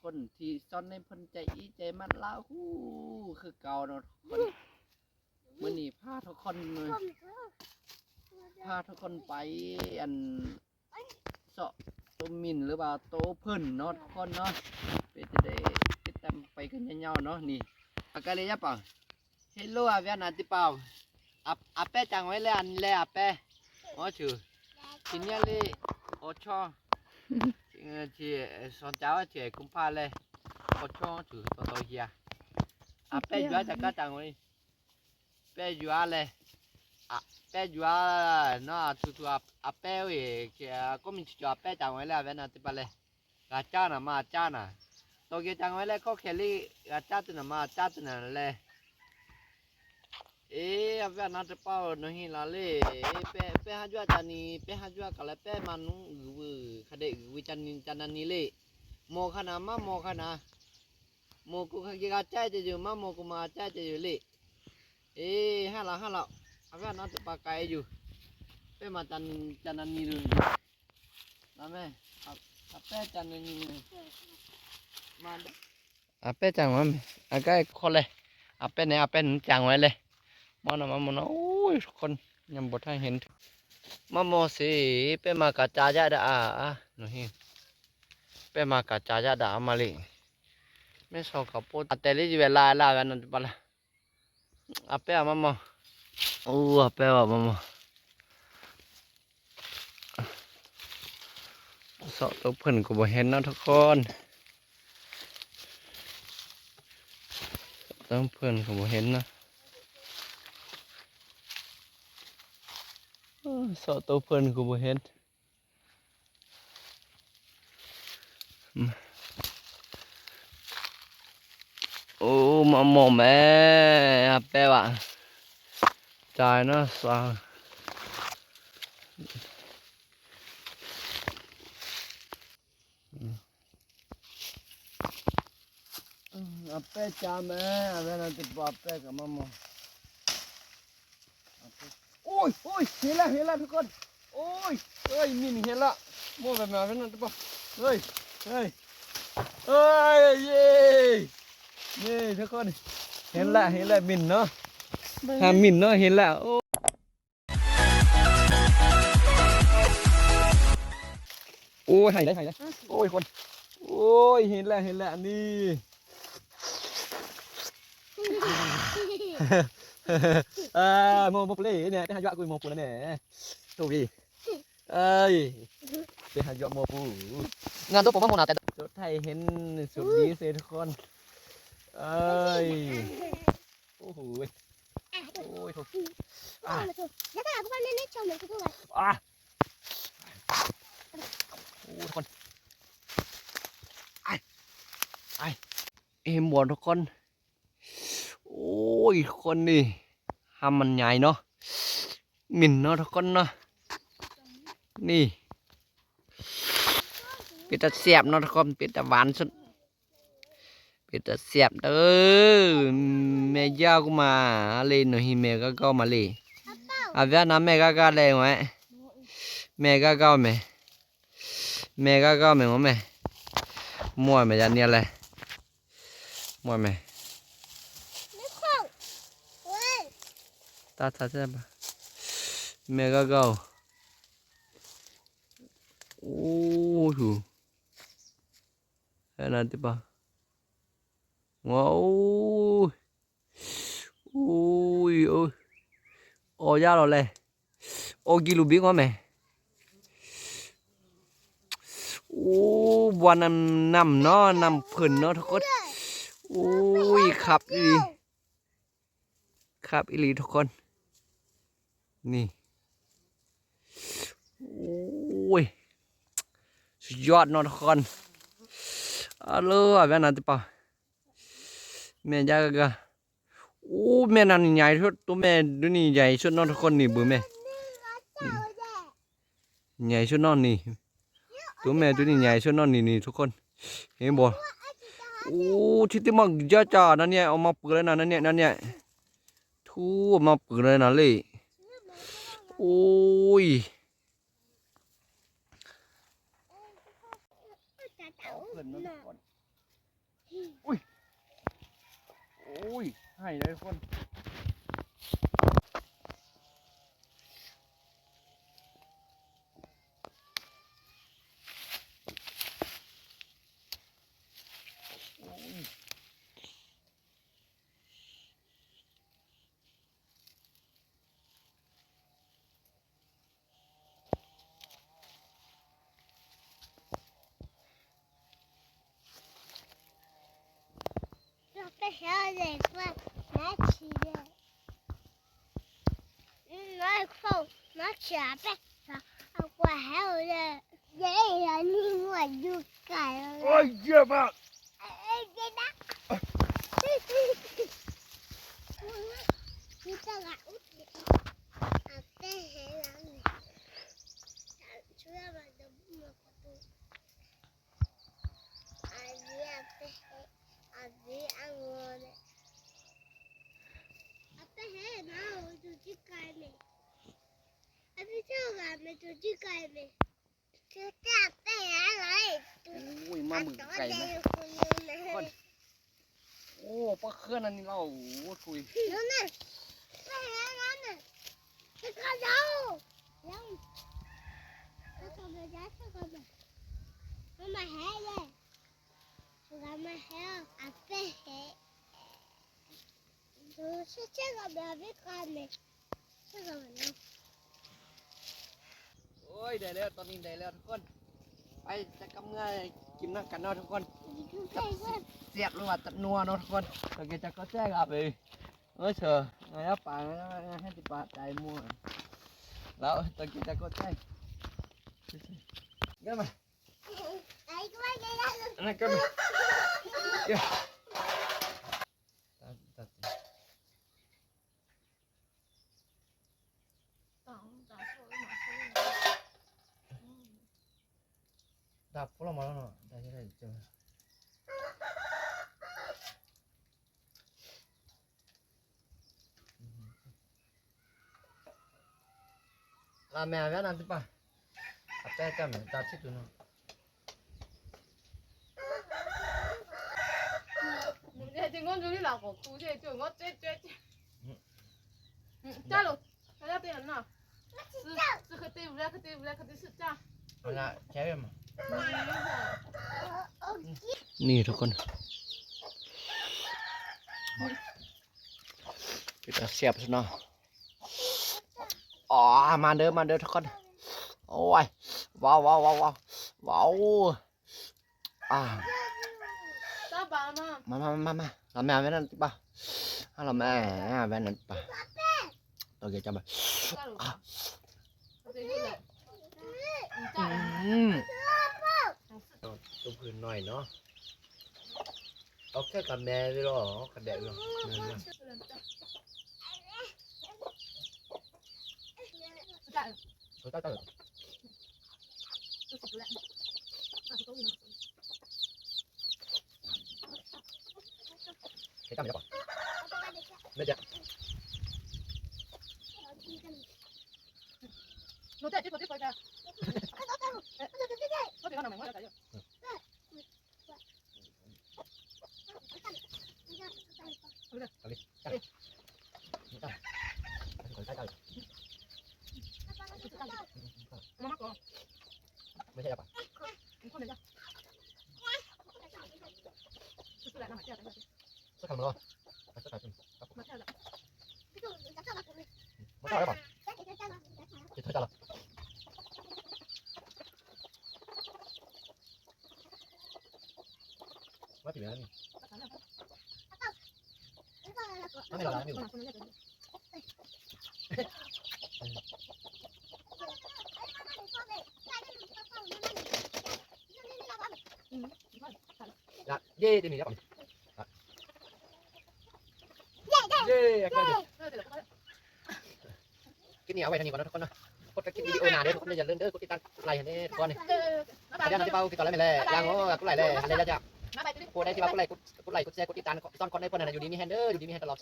ຄົນທີ່ສອນໃຫ້ເພິ່ນໃຈອີໃຈມັດລາວຮູ້ຄືເກົ່າເນາະທຸກຄົນ. ມື້ນີ້ພາທຸກຄົນ ພາທຸກຄົນໄປ ອັນ ເຊາະໂຕມິນ ຫຼືວ່າໂຕເພິ່ນເນາະທຸກຄົນເນາະ. ເປັນຈັ່ງໃດ ຕິດຕາມໄປກັນຍາວໆເນາະ. ນີ້ ອາກາເລຍາປາ ເຮໂລ ອາເວນາຕິປາ ອາ ອາແປຈາງໄວ້ແລ ອັນແລ ອາແປ ໂອ ຊື່ ຊິເນຍເລ ໂອຊໍ ເອີ ທີ່ ເອີ ສອນຈາວ ທີ່ກຸມພາແລ ໂອຊໍ ຊື່ ໂຕໂຕເຮຍ ອາແປຢູ່ຈາກກາຈາງໄວ້ ແປຢູ່ອາແລ ອາ ແປຢູ່ອາເນາະ ອາ ຊື່ ອາ ອາແປເອ ເຄ ກໍມີຊື່ອາແປຈາງໄວ້ແລ ອາເວນາຕິປາແລ ກາຈານະມາຈານະ ໂຕເກຈັງໄວ້ແລ ຂໍແຄລີ ກາຈາຕຸນະມາຈາຕຸນະແລ. ເອ ອາເວນາຕິປາໂນຮີລາເລ ເອ ແປ ແປຫາຢູ່ອາຈານີ ແປຫາຢູ່ອາກາແລ ແປມານຸ ອື ຄະເດ ອື ຈານີ ຈານານີເລ ໂມຄະນາມາ ໂມຄະນາ ໂມກຸຄະກິກາຈາຍຈະຢູ່ມາ ໂມກຸມາຈາຍຈະຢູ່ເລ. ເອ ຫາລາວ ຫາລາວ ອາເວນາຕິປາໄກຢູ່ ເປັນມາຈັນ ຈັນອັນນີ້ເລີຍ ມາແມ່ ອາ ອາແປຈັນອັນນີ້ເລີຍ ມາ ອາແປຈັງມາແມ່ ອາໄກຂໍແລ ອາແປແນ ອາແປຈັງໄວ້ແລ ມານະ ມາ ມານະ. ໂອ້ຍ ທຸກຄົນ ຍັງບໍ່ທັນເຫັນ ມາໝໍເສ ເປມາກາຈາຍະດາອາ ໂນຮີ ເປມາກາຈາຍະດາອາມາລີ ແມ່ຊອງກະໂປ ອາແຕລິເວລາລາວານະປະລາ ອາແປມາໝໍ ໂອ້ ອາແປວ່າມາໝໍ ເສາະໂຕເພິ່ນກໍບໍ່ເຫັນເນາະທຸກຄົນ ເສາະໂຕເພິ່ນກໍບໍ່ເຫັນເນາະ ເສາະໂຕເພິ່ນກໍບໍ່ເຫັນ. ໂອ້ ມາໝໍແມ່ ແປວ່າ ຈ່າຍເນາະ ສາ ອາແປຈາແມ່ ອາແປນາຕິປາແປກະມາໝໍ ໂອ້ຍ ໂອ້ຍ ເຫັນລະ ເຫັນລະທຸກຄົນ ໂອ້ຍ ເອີຍ ມິນເຫັນລະ ໂມແບບນັ້ນ ເຫັນລະທຸກຄົນ ເຮີຍ ເຮີຍ ເອີຍ ເຢ້ ເຢ້ ທຸກຄົນ ເຫັນລະ ເຫັນລະ ມິນເນາະ ຫາມິນເນາະ ເຫັນລະ ໂອ້ ໂອ້ຍ ໄຫ້ໄດ້ ໄຫ້ໄດ້ ໂອ້ຍ ຄົນ ໂອ້ຍ ເຫັນແລ້ວ ເຫັນແລ້ວ ນີ້ ເອີ ໂມ ໂມປູເລແນ່ ໄປຫາຢູ່ອາກຸຍໂມປູແນ່ ໂຊກດີ ເອີຍ ໄປຫາຢູ່ໂມປູ ງານໂຕໂປມາໂມນາແຕ່ ສຸດທ້າຍເຫັນ ໂຊກດີເສທຸກຄົນ ເອີຍ. ໂອ້ໂຫ ໂອ້ຍ ໂອ້ຍ ອາ ອາ ໂອ້ ທຸກຄົນ ໄອ້ ໄອ້ ເຫັນບໍ່ທຸກຄົນ ໂອ້ຍ ທຸກຄົນ ນີ້ ຫຳມັນໃຫຍ່ເນາະ ມິນເນາະ ທຸກຄົນເນາະ ນີ້ ເປັນຕາແຊບເນາະ ທຸກຄົນ ເປັນຕາຫວານສຸດ ເປັນຕາແຊບເດີ ແມ່ຢາກມາເລໂນຮີ ແມ່ກະເກົາມາເລ ອາເວຍນາ ແມ່ກະກະແລງໄວ້ ແມ່ກະເກົາແມ່ ແມ່ກະເກົາແມ່ ໂມແມ່ ໂມແມ່ ຢ່າເນຍແລ ໂມແມ່ ຕາ ຕາ ຕາ ແມ່ກະເກົາ ໂອ້ໂຫ ເອີ ນັ້ນຕິປະ ວ້າວ ໂອ້ຍ ໂອ້ຍ ໂອ້ຍ ອໍຢາລອແລ ໂອກິລູບິກວ່າແມ ໂອ້ ບ່ອນນ້ຳ ນ້ຳເນາະ ນ້ຳເພິ່ນເນາະທຸກຄົນ ໂອ້ຍ ຄັກອີ່ຫຼີ ຄັກອີ່ຫຼີທຸກຄົນ ນີ້ ໂອ້ຍ ສຸດຍອດເນາະທຸກຄົນ ອາເລີ ແມ່ນອັນຕິປະ ແມ່ນຢາກະ ໂອ້ ແມ່ນອັນນີ້ໃຫຍ່ສຸດ ໂຕແມ່ໂຕນີ້ໃຫຍ່ສຸດເນາະທຸກຄົນ ນີ້ເບິ່ງແມ່ ໃຫຍ່ສຸດເນາະນີ້ ໂຕແມ່ໂຕນີ້ໃຫຍ່ສຸດເນາະນີ້ ນີ້ທຸກຄົນ ເຫັນບໍ່ ໂອ້ ທີ່ຕິມັກຢາຈານັ້ນເນຍ ເອົາມາເປີດແລ້ວນະ ນັ້ນເນຍ ນັ້ນເນຍ ທູ ເອົາມາເປີດແລ້ວນະເລີຍ ໂອ້ຍ ເພິ່ນເນາະທຸກຄົນ ອຸ້ຍ ໂອ້ຍ ໃຫ້ເລີຍທຸກຄົນ. ໂອ້ຍ ໂອ້ຍ ມາມື້ໄກມາ ໂອ້ ປາເຂືອນອັນນີ້ລາວ ໂອ້ ທຸຍ ໂອ້ຍ ໄດ້ແລ້ວ ຕອນນີ້ໄດ້ແລ້ວທຸກຄົນ. ໄປ ຈະກັບເມືອກິນນຳກັນເນາະທຸກຄົນ ແຊບ ຫຼືວ່າຕັດນົວເນາະທຸກຄົນ. ໂອເຄ ຈັກກໍແຊບເລີຍ ເອີ ເຊີ ໄງລະປາ ໃຫ້ຕິປາໄຕມົວ ແລ້ວຕະກີ້ຈັກກໍແຊບ ເດີມາ ອັນນັ້ນກໍມາ ເອີ ດາບພວກເຮົາມາແລ້ວເນາະ ໄດ້ ໄດ້ ເຈີ ລາແມວແວ່ນນັ້ນຕິປະ ອາແປະຈຳຕາຊິດດູເນາະ. ນີ້ທຸກຄົນ ເປັນຕາແຊບເນາະ. ອໍ ມາເດີ ມາເດີທຸກຄົນ ໂອ້ຍ ວ້າວ ວ້າວ ວ້າວ ວ້າວ ອາ ມາ ມາ ມາ ມາ ລາແມວແວ່ນນັ້ນຕິປະ ລາແມວແວ່ນນັ້ນປະ ໂອເຄ ຈຳໄປ ອືມ ຕົວພື້ນໜ້ອຍເນາະ. ອອກເທື່ອກັບແມ່ຢູ່ເນາະ ກັບແດດເນາະ ແມ່ນ ເຢ້ ເຢ້ ຄລິບນີ້ເອົາໄວ້ເທົ່ານີ້ກ່ອນເນາະທຸກຄົນເນາະ. ພົບກັນຄລິບວິດີໂອໜ້າເດີທຸກຄົນເດີ. ຢ່າລືມເດີ ກົດຕິດຕາມ ໄລໃຫ້ແດ່ທຸກຄົນ. ເອີ ອາຈານທີ່ເວົ້າຄືເກົ່າແລ້ວແມ່ນແຫຼະ ຢ່າງໂຫ ກົດໄລແດ່ ແລະຢ່າ ຜູ້ໃດທີ່ວ່າກົດໄລ ກົດ ກົດໄລ ກົດແຊ ກົດຕິດຕາມ ກະຊອນຄອນໃນເພິ່ນຫັ້ນນະ ຢູ່ດີມີແຮງເດີ ຢູ່ດີມີແຮງຕະຫຼອດ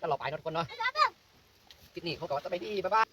ຕະຫຼອດໄປເນາະທຸກຄົນເນາະ. ຄລິບນີ້ຂໍກ່າວວ່າສະບາຍດີ ບາຍບາຍ.